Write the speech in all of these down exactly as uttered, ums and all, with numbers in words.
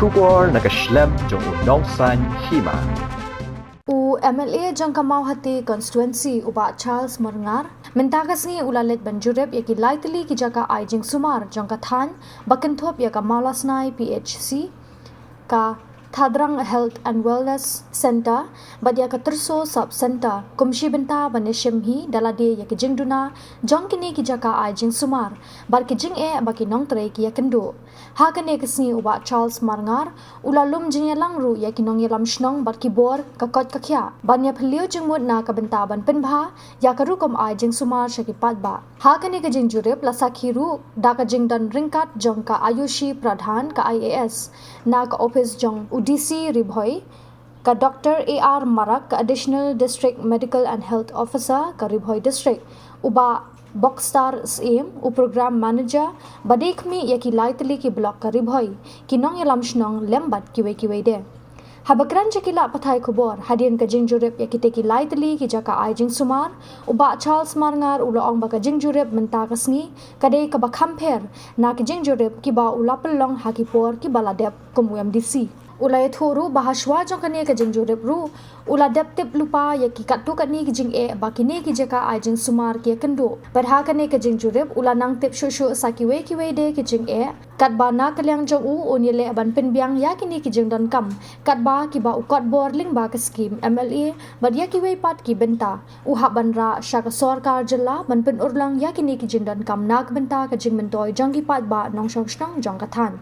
Khubor na ka shlem jong u Nongsaiñ Hima. U M L A jong ka Mawhati Constituency, u Bah Charles Marngar, mynta ka sngi u la leit ban jurip ïa ki lai tylli ki jaka ai jingsumar jong ka thaiñ, ba kynthup ïa ka Mawlasnai P H C, ka Thadrang Health and Wellness Centre, bad ïa ka Tyrso Sub Centre, kum shi bynta ban ïashim hi da lade ïa ki jingduna jong kine ki jaka ai jingsumar bad ki jingeh ba ki nongtrei ki ïakynduh. Ha kane ka sngi u Bah Charles Marngar u la lum jingïalang ruh ïa ki nongïalam shnong bad ki bor ka koit ka khiah ban ïaphylliew jingmut na ka bynta ban pynbha ïa ka rukom ai jingsumar sha ki paidbah. Ha kane ka jingjurip la sakhi ruh da ka jingdon ryngkat jong ka Ayushi Pradhan ka I A S na ka ophis jong u D C Ri Bhoi, ka Doctor A R Marak ka Additional District Medical and Health Officer ka Ri Bhoi District, u Bah Bokstar Syiem, u Program Manager ba dei khmih ïa ki lai tylli ki block ka Ri Bhoi, ki nongïalam shnong lem bad kiwei kiwei de. Haba kren sha ki lad pathai khubor hadien ka jingjurip ïa kite ki lai tylli ki jaka ai jingsumar, u Bah Charles Marngar u la ong ba ka jingjurip mynta ka sngi ka dei kaba kham pher na ki jingjurip kiba u la pynlong ha ki por kiba la dep kum u M D C. U la ïathuh ruh ba hashwa jong kane ka jingjurip ruh u la dep tip lypa ïa ki katto katne ki jingeh ba kine ki jaka ai jingsumar ki ïakynduh. Bad ha kane ka jingjurip u la nang tip shuh shuh sa kiwei kiwei de ki jingeh, katba na ka liang jong u un ïaleh ban pynbiang ïa kine ki jingdonkam katba kiba u kot bor lyngba ka skim M L A bad ïa kiwei pat ki bynta u hap ban rah sha ka sorkar jylla ban pynurlong ïa kine ki jingdonkam na ka bynta ka jingmyntoi jong ki paidbah nongshong shnong jong ka thaiñ.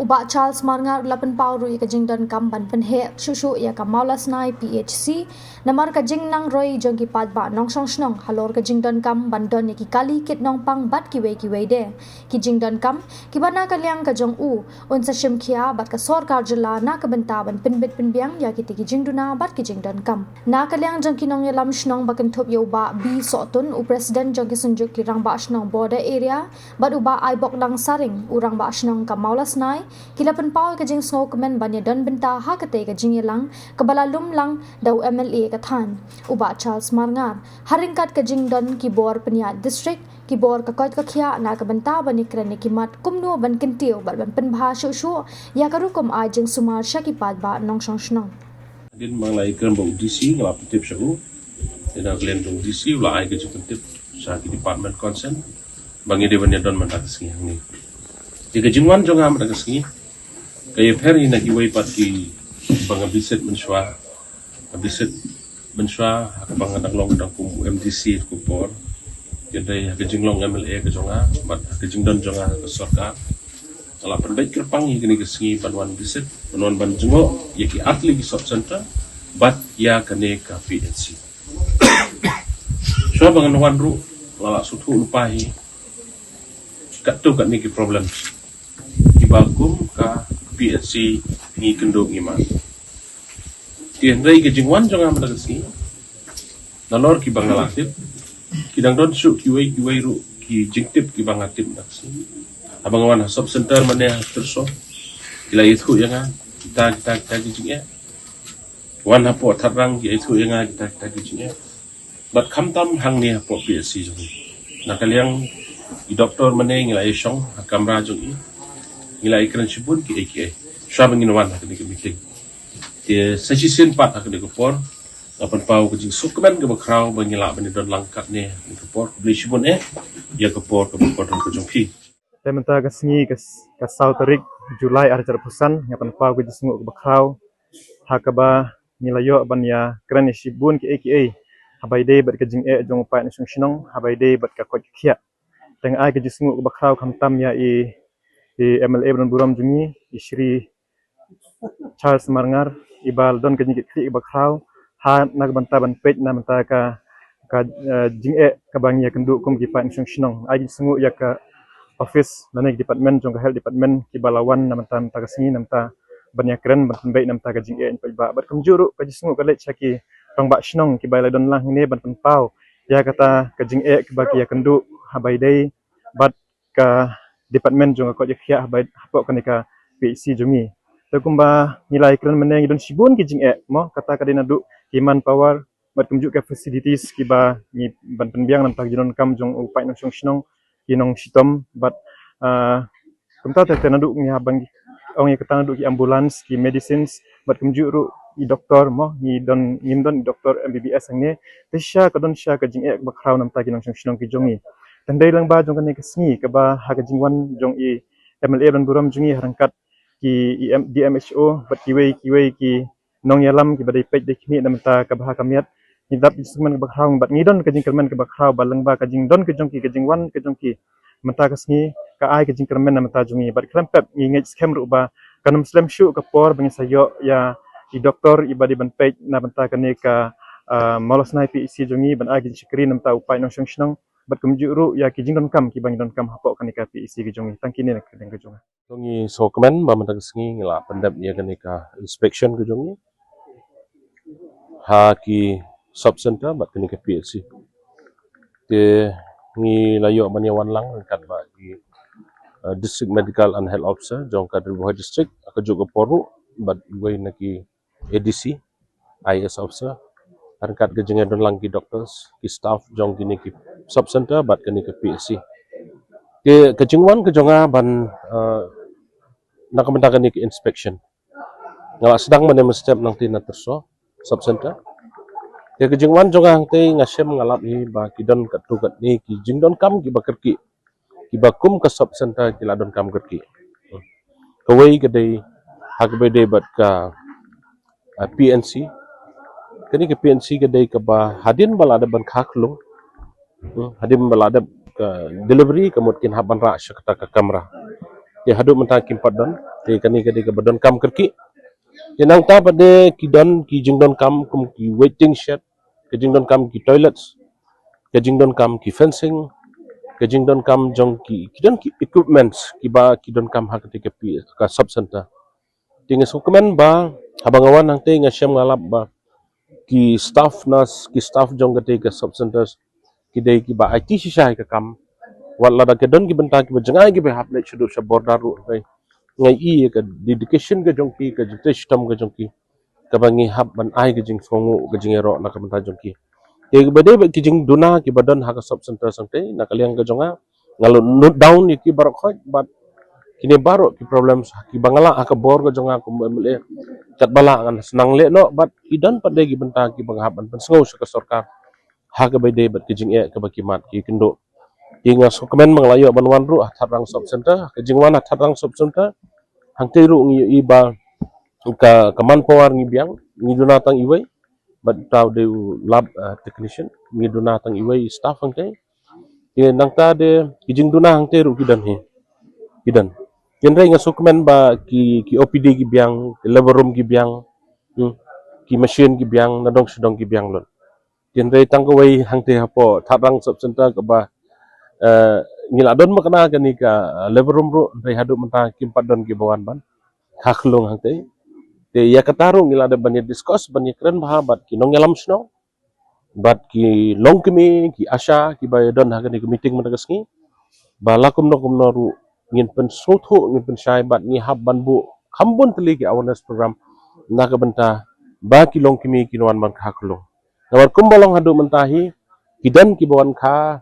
U Bah Charles Marngar u la pynpaw ruh ïa ka jingdonkam ban pynheh shuh shuh ïa ka Mawlasnai P H C namar ka jingnang roi jong ki paidbah nongshong shnong halor ka jingdonkam ban don ïa ki kali kit nongpang bad kiwei kiwei de ki jingdonkam kiba na ka liang ka jong u un sa shim khia bad ka sorkar jylla na ka bynta ban pynbit pynbiang ïa kite ki jingduna bad ki jingdonkam. Na ka liang jong ki nongïalam shnong ba kynthup ïa u Bah B Sohtun, u President jong ki Synjuk ki Rangbah Shnong Border Area, bad u Bah Aibokdang Saring, u Rangbah Shnong ka Mawlasnai, ki la pynpaw ïa ka jingsngewkmen ban ïadon bynta ha katei ka jingïalang kaba la lum lang da u M L A ka thaiñ, u Bah Charles Marngar, ha ryngkat ka jingdon ki bor pynïaid district, ki bor ka koit ka khiah na ka bynta ban ïakren ïa ki mat kumno ban kyntiew bad ban pynbha shuh shuh ïa ka rukom ai jingsumar sha ki paidbah nongshong shnong. Hadien ba nga la ïakren bad u D C, nga la pyntip sha u. Te na ka liang jong u D C u la ai ka jingpyntip sha ki department concern ba ngi dei ban ïadon mynta ka sngi hangne. Te ka jingwan jong nga mynta ka sngi ka ïapher hi na kiwei pat kiba nga visit mynshuwa. Nga visit mynshuwa ha kaba nga dang long dang kum M D C ha ka por. Ka dei ha ka jinglong M L A ka jong nga bad ha ka jingdon jong nga ha ka sorkar, nga la pynbeit kyrpang ïa kane ka sngi ban wan visit, ban wan ban jngoh ïa ki ar tylli ki sub center bad ïa kane ka P H C. Shuwa ba ngan wan ruh nga la sngewthuh lypa hi katto katne ki problem kiba kum ka P H C ngi kynduh ngi mad. Te hynrei ka jingwan jong nga mynta ka sngi, nalor kiba nga la tip, ki dang don shuh kiwei kiwei ruh ki jingtip kiba nga tip mynta ka sngi. Haba nga wan ha sub center mane ha Tyrso, ki la ïathuh ïa nga kita kita kita ki jingeh. Wan hapoh Thadrang ki ïathuh ïa nga kita kita ki jingeh. Bad khamtam hangne hapoh P H C jong ngi, na ka liang i doktor mane ngi la ïashong ha kamra jong i, ngi la ïakren shibun kiei kiei shuwa ba ngin wan ha kane ka meeting. Te sa shisien pat ha kane ka por nga pynpaw ka jingsngewkmen kaba khraw ba ngi lah ban ïadon lang katne ha kane ka por. Khublei shibun eh ïa ka por kaba kordor ka jong phi. Te mynta ka sngi ka, ka saw tarik July ar hajar arphew san, nga pynpaw ka jingsngew kaba khraw ha kaba ngi la ïoh ban ïakren ïa shibun kiei kiei haba ïadei bad ka jingeh jong u paid nongshong shnong, haba ïadei bad ka koit ka khiah. Te nga ai ka jingsngew kaba khraw khamtam ïa i, i M L A ba don burom jong ngi, i Shri Charles Marngar, iba la don ka jingkitkhlieh kaba khraw ha na ka bynta ban peit na bynta ka, ka, eh, jingeh kaba ngi ïakynduh kum ki paid nongshong shnong. Ai ka jingsngew ïa ka office lane ka department jong ka health department kiba la wan na bynta mynta ka sngi na bynta ban ïakren ban pynbeit na bynta ka jingeh jong ki paidbah. Bad kumjuh ruh ka jingsngew ka leit sha ki rangbah shnong kiba la don lang hangne ban pynpaw ïa kata ka jingeh kaba ki ïakynduh haba ïadei bad ka department jong ka koit ka khiah haba, hapoh kane ka P H C jong ngi. Te kumba ngi la ïakren mynne ngi don shibun ki jingeh mo, kata ka dei naduh ki manpower bad kumjuh ka facilities kiba ngi ban pynbiang na bynta ka jingdonkam jong u paid nongshong shnong, ki nongshitom bad, ah, kumta te, te naduh ngi haba ngi Ong ïa kata naduh ki ambulance, ki medicines, bad kumjuh ruh i doktor mo, ngi don, ngim don i doktor M B B S hangne. Te shisha ka don shisha ka jingeh kaba khraw namar ki nongshong shnong ki jong ngi. Te hynrei lyngba jong kane ka sngi kaba ha ka jingwan jong i M L A ban burom jong ngi ha ryngkat ki D M H O bad kiwei kiwei ki nongïalam kiba dei peit dei khmih namar kaba ha ka miet. Ngi dap jingkyrmen kaba khraw bad ngi don ka jingkyrmen kaba khraw ba lyngba ka jingdon ka jong ki, ka jingwan ka jong ki mynta ka sngi ka ai ka jingkyrmen namar jong ngi bad khlem pep ngi ngeit skhem ruh ba kan ym slem shuh ka por ba ngi sa ïoh ïa i doktor iba dei ban peit namar kane ka, ah, Mawlasnai P H C jong ngi ban ai ka jingshakri namar u paid nongshong shnong bad kumjuh ruh ïa ki jingdonkam kiba ngi donkam hapoh kane ka P H C ka jong ngi. Tang kine na ka liang ka jong nga. To ngi sngewkmen ba mynta ka sngi ngi la pyndep ïa kane ka inspection ka jong ngi ha ki sub center bad kane ka P H C. Te ngi la ïoh ban ïa wan lang ryngkat bad ki, uh, District Medical and Health Officer jong ka Ri Bhoi District, ka juk ka por ruh bad wei na ki A D C, I A S officer, ryngkat ka jingdon lang ki doctors, ki staff jong kine ki sub center bad kane ka P H C. Te ka jingwan ka jong nga ban, uh, na ka bynta kane ka inspection. Nga la sdang mynne mynstep nangta na Tyrso sub center. Te ka jingwan jong nga hangta nga shem nga lap hi ba ki don katto katne ki jingdonkam kiba kyrkieh, kiba kum ka sub center ki la donkam kyrkieh. Kawei ka dei ha kaba dei bad ka, ah, P N C. Kane ka P N C ka dei kaba hadien ba la dep ban kha khlung, hmm, hadien ba la dep ka delivery ka mut kin hap ban rah sha kata ka kamra. Te haduh mynta kim pat don. Te kane ka dei kaba donkam kyrkieh. Te nangta pat de ki don ki jingdonkam kum ki waiting shed, ka jingdonkam ki toilets, ka jingdonkam ki fencing, ka jingdonkam jong ki, ki don ki equipments kiba ki donkam ha kata ka P, ka sub center. Te nga sngewkmen ba haba nga wan hangta nga shem nga lap ba ki staff nurse, ki staff jong kata ka sub centers ki dei kiba aiti shisha ïa ka kam. Wat lada ka don ki bynta kiba jngai kiba hap leit shaduh sha border ruh, hynrei nga i ïa ka dedication ka jong ki, ka jingtrei shitom ka jong ki, kaba ngi hap ban ai ka jingsngewnguh ka jingïaroh na ka bynta jong ki. Te kaba dei bad ki jingduna kiba don ha ka sub center hangta na ka liang ka jong nga, nga la note down ïa ki baroh khoit bad kine baroh ki problems kiba nga lah ha ka bor ka jong nga kum M L A, katba lah ngan sa nang leh noh bad ki don pat de ki bynta kiba nga hap ban pynsngew sha ka sorkar ha kaba dei bad ki jingeh kaba ki mad ki kynduh. Te nga sngewkmen ba nga la ïoh ban wan ruh ha Thadrang sub center. Ka jingwan ha Thadrang sub center hangta ruh ngi ïohi ba ka, ka manpower ngi biang, ngi duna tang iwei bad uta u dei u lab, uh, technician, ngi duna tang iwei staff hangta. Te nangta de ki jingduna hangta ruh ki don hi, ki don. Hynrei nga sngewkmen ba ki, ki O P D ki biang, ki labor room ki biang, hmm, ki machine ki biang, nadong shadong ki biang lut. Hynrei tang kawei hangta hapoh Thadrang sub center kaba, eh, ngi la don ma kane kane ka, eh, labor room ruh, hynrei haduh mynta kim pat don kiba wan ban kha khlung hangta. Te ïa kata ruh ngi la dep ban ïa discuss, ban ïa kren bha bad ki nongïalam shnong, bad ki longkmie, ki ASHA kiba ïa don ha kane ka meeting mynta ka sngi, ba la kumno kumno ruh ngin pynsngewthuh, ngin pynshai bad ngi hap ban buh kham bun tylli ki awareness program na ka bynta ba ki longkmie kin wan ban kha khlung. Namar kumba long haduh mynta hi, ki don kiba wan kha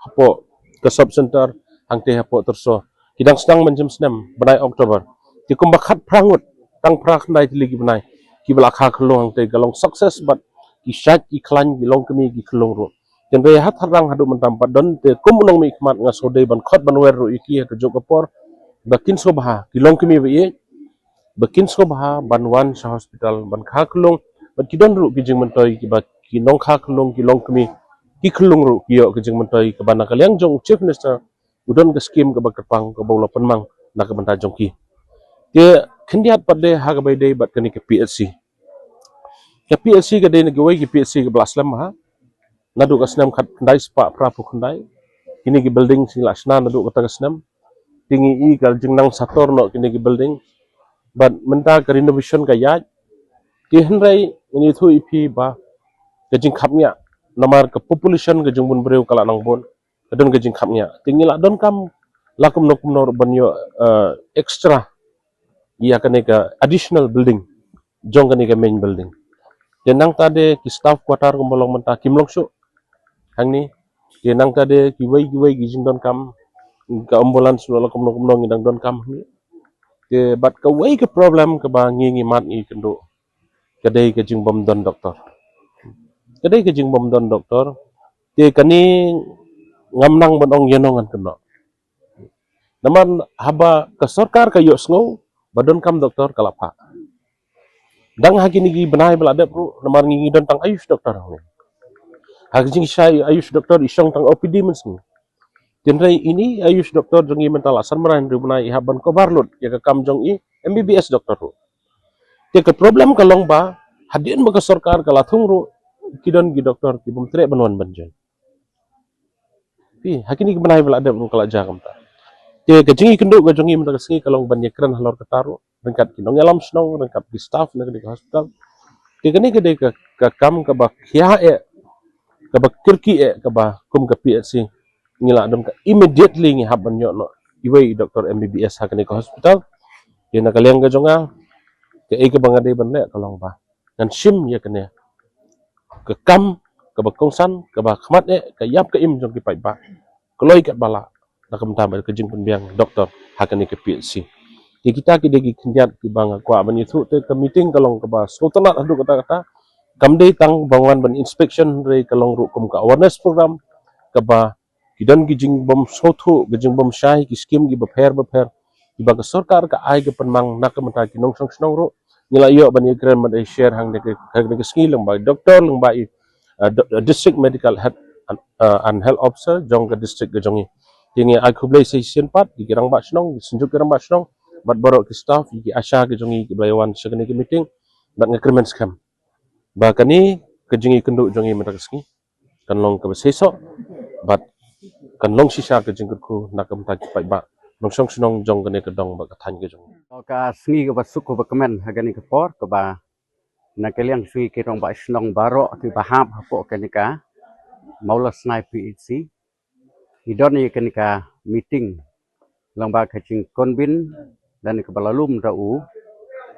hapoh ka sub center hangta hapoh Tyrso, ki dang sdang mynjur snem bnai October. Te kumba khatphra ngut, tang phra khyndai tylli ki bnai kiba la kha khlung hangta, ka long success bad ki shait ki khlaiñ, ki longkmie ki khlung ruh. Hynrei ha Thadrang haduh mynta ym pat don, te kum u nongmihkhmat nga sngewdei ban khot ban wer ruh ïa ki ha kajuh ka por ba kin sngewbha ki longkmie ba ïeit ba kin sngewbha ban wan sha hospital ban kha khlung, bad ki don ruh ki jingmyntoi kiba ki nongkha khlung, ki longkmie ki khlung ruh ki ïoh ki jingmyntoi kaba na ka liang jong u Chief Minister u don ka skim kaba kyrpang kaba u la pynmang na ka bynta jong ki. Te khyndiat pat de ha kaba ïadei bad kane ka P H C. Ka P H C ka dei na kiwei ki P H C kaba la slem bha. Naduh ka snem khatkhyndai spah phraphew khyndai kine ki building ki la shna naduh kata ka snem. Te ngi i ka jingnang sator noh kine ki building. Bad mynta ka renovation ka ïaid. Te hynrei ngan ïathuh ïa phi ba ka jingkhapngiah namar ka population ka jingbun briew ka la nang bun, ka don ka jingkhapngiah. Te ngi la donkam la kumno kumno ruh ban ïoh, eh, extra ïa kane ka additional building jong kane ka main building. Te nangta de ki staff quarter kumba long mynta kim long shuh hangne. Te nangta de kiwei kiwei ki jingdonkam, ka ambulance ruh la kumno kumno ngi dang donkam hangne. Te bad kawei ka problem kaba ngi ngi mad ngi kynduh, ka dei ka jingbym don doktor. Ka dei ka jingbym don doktor. Te kane ngam nang ban ong ïano ngan kynduh. Namar haba ka sorkar ka ïohsngew ba donkam doktor ka la phah. Dang ha kine ki bnai ba la dep ruh namar ngi ngi don tang Ayush doktor hangne. Ha ka jingshai Ayush doktor i shong tang O P D mynsngi. Tynrai ine i Ayush doktor jong ngi mynta la san bnai hynriew bnai i hap ban cover lut ïa ka kam jong i M B B S doktor ruh. Te ka problem ka long ba hadien ba ka sorkar ka la thung ruh ki don ki doktor ki bym treh ban wan ban join. Phi, ha kine ki bnai ba la dep ruh ka la jia kumta. Te ka jingïakynduh ka jong ngi mynta ka sngi ka long ban ïakren halor kata ruh ryngkat ki nongïalam shnong, ryngkat ki staff na kane ka hospital. Te kane ka dei ka, ka kam kaba khia eh, kaba kyrkieh eh, kaba kum ka P H C ngi la don ka immediately ngi hap ban ïoh noh iwei i doktor M B B S ha kane ka hospital. Te na ka liang ka jong nga, kaei kaba nga dei ban leh ka long ba ngan shim ïa kane ka kam kaba kongsan, kaba khmat eh, ka ïap ka im jong ki paidbah. Kloi katba lah na ka bynta ka jingpynbiang doktor ha kane ka P H C. Te kita ki dei ki khyndiat kiba nga kwah ban ïathuh. Te ka meeting ka long kaba sngewtynnat haduh katta katta. Kam dei tang ba wan ban inspection, hynrei ka long ruh kum ka awareness program kaba ki don ki jingbym sngewthuh, ki jingbym shai, ki skim kiba pher bapher kiba ka sorkar ka ai ka pynmang na ka bynta ki nongshong shnong ruh. Ngi la ïoh ban ïakren ban ïa share hangne ka, hangne ka sngi lyngba i doktor, lyngba i, uh, do-, uh, district medical head and, uh, and health officer jong ka district ka jong ngi. Te ngi ai khublei sa shisien pat ïa ki rangbah shnong, ki synjuk ki rangbah shnong, bad baroh ki staff, ïa ki ASHA ki jong ngi kiba la ïa wan sha kane ka meeting. Bad nga kyrmen skhem ba kane ka jingïakynduh jong ngi mynta ka sngi kan long kaba seisoh bad kan long shisha ka jingkyrkhu na ka bynta ki paidbah nongshong shnong jong kane ka dong bad ka thaiñ ka jong ngi. Ka sngi kaba suk kaba kmen ha kane ka por kaba na ka liang sngi ki rangbah shnong baroh kiba hap hapoh kane ka Mawlasnai P H C i don ïa kane ka meeting lyngba ka jingconvene lane kaba la lum da u,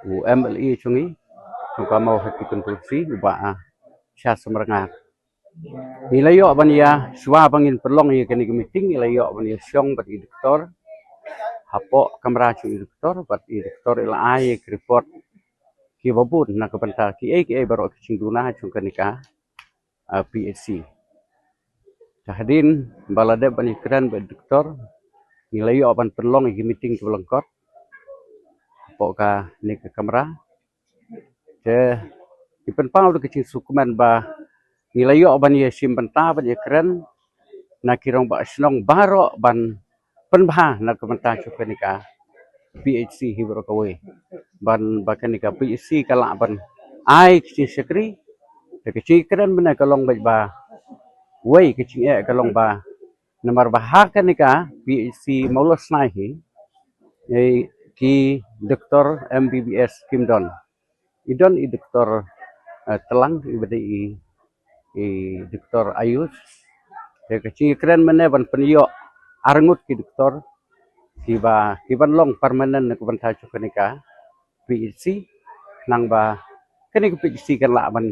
u M L A jong ngi jong ka Mawhati constituency, u Bah, ah, Shah Samranga. Ngi la ïoh ban ïa, shuwa ba ngin pynlong ïa kane ka meeting, ngi la ïoh ban ïa shong bad i doktor hapoh kamra jong i doktor, bad i doktor i la ai ïa ki report kiba bun na ka bynta kiei kiei baroh ki jingduna jong kane ka, ah, P H C. Te hadien ba la dep ban ïakren bad i doktor, ngi la ïoh ban pynlong ïa ki meeting kiba lyngkot hapoh kane ka kamra. Te ngi pynpaw da ka jingsngewkmen ba ngi la ïoh ban ïashim bynta ban ïakren na ki rangbah shnong baroh ban pynbha na ka bynta jong kane ka P H C hi baroh kawei, ban ba kane ka P H C ka lah ban ai ka jingshakri. Te ka jingkren mynne ka long beit ba wei ka jingeh ka long ba namar ba ha kane ka P H C Mawlasnai hi, eh, ki doktor M B B S kim don. I don i doktor, eh, tlang, i ba dei i, i doktor Ayush. Te ka jingkren mynne ban pynïoh arngut ki doktor kiba, kiban long permanent na ka bynta jong kane ka P H C. Nang ba kane ka P H C kan lah ban,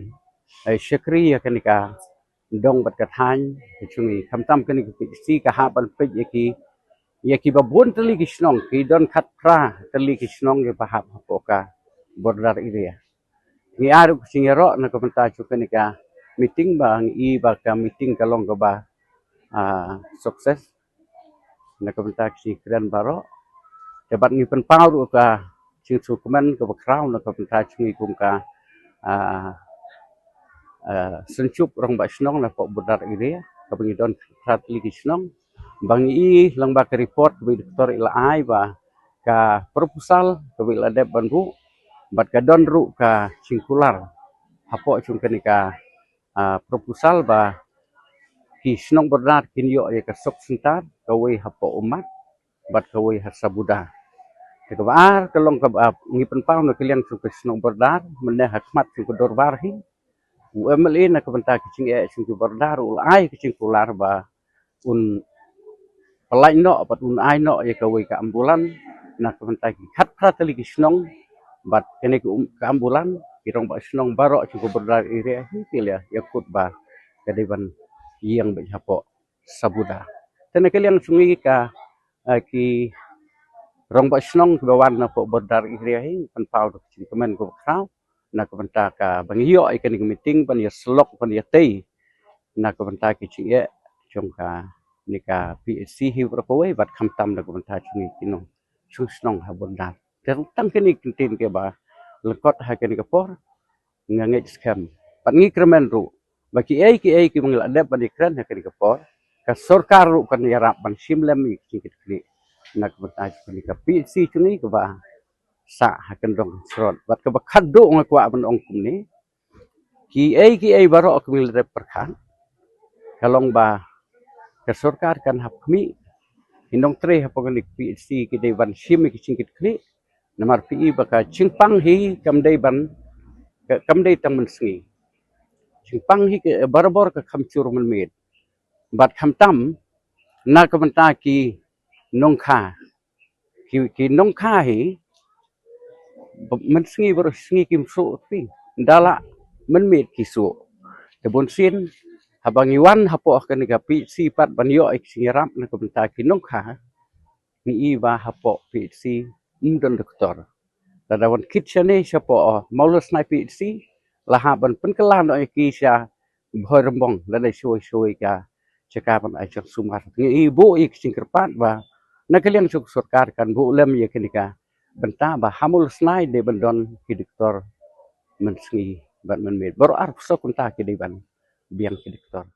eh, shakri ïa kane ka dong bad ka thaiñ ka jong ngi, khamtam kane ka P H C ka hap ban peit ïa ki, ïa kiba bun tylli ki shnong, ki don khatphra tylli ki shnong kiba hap hapoh ka border area. Ngi ai ruh ka jingïaroh na ka bynta jong kane ka meeting ba ngi i ba ka meeting ka long kaba, ah, success na ka bynta ka jingkren baroh. Te bad ngi pynpaw ruh ka jingsngewkmen kaba khraw na ka bynta jong ngi kum ka, ah, ah, synshar rangbah shnong na poh border area kaba ngi don khatphra tylli ki shnong. Ba ngi i lyngba ka report kaba i doktor i la ai ba ka proposal kaba i la dep ban buh bad ka don ruh ka jingkular hapoh jong kane ka, ah, proposal ba ki shnong border kin ïoh ïa ka sub center, kawei hapoh Ummat bad kawei ha Sabuda. Te kaba ar ka long kaba, ah, ngi pynpaw na ka liang jong ka shnong border mynne ha khmat jong ka dorbar hi, u M L A na ka bynta ka jingeh jong ki border u la ai ka jingkular ba un pynlait noh bad un ai noh ïa kawei ka ambulance na ka bynta ki khatphra tylli ki shnong. Bad kane ka, um, ka ambulance ki rangbah shnong baroh jong ka border area hi ki la ïa kut ba ka dei ban ïeng beit hapoh Sabuda. Te na ka liang jong ngi ka, eh, ki rangbah shnong kiba wan na pdeng border area hi, pynpaw da ka jingkmen kaba khraw na ka bynta kaba ngi ïoh ïa kane ka meeting ban ïa slok ban ïa tei na ka bynta ki jingeh jong kane ka P H C hi baroh kawei bad khamtam na ka bynta jong ngi ki nongshong shnong ha border. Te tang kine ki ktien kiba lyngkot ha kane ka por nga ngeit skhem bad ngi kyrmen ruh ba kiei kiei kiba ngi la dep ban ïakren ha kane ka por, ka sorkar ruh kan ïarap ban shim lem ïa ki jingkitkhlieh na ka bynta jong kane ka P H C jong ngi kaba sah ha kyndong srot. Bad kaba khatduh nga kwah ban ong kumne, kiei kiei baroh kiba ngi la dep pyrkhat ka long ba ka sorkar kan hap khmih, ki nongtrei hapoh kane ka P H C ki dei ban shim ïa ki jingkitkhlieh. Namar phi i ba ka jingpang hi kam dei ban, ka, kam dei tang mynsngi. Jingpang hi ka barabor ka kham jur mynmiet. Bad khamtam na ka bynta ki nongkha, ki, ki nongkha hi ba mynsngi baroh sngi kim suh phi, da la mynmiet ki suh. Te bunsien haba ngi wan hapoh kane ka P H C pat ban ïoh ïa ki jingïarap na ka bynta ki nongkha, ngi i ba hapoh P H C ym don doktor. Lada wan kit shane shapoh Mawlasnai P H C la hap ban pynkylla noh ïa ki sha Bhoirymbong lane shawei shawei ka jaka ban ai jingsumar. Ngi i buh ïa ki jingkyrpad ba na ka liang jong ka sorkar kan buh lem ïa kane ka bynta ba ha Mawlasnai dei ban don ki doktor mynsngi bad mynmiet. Baroh arphew saw kynta ki dei ban biang ki doktor.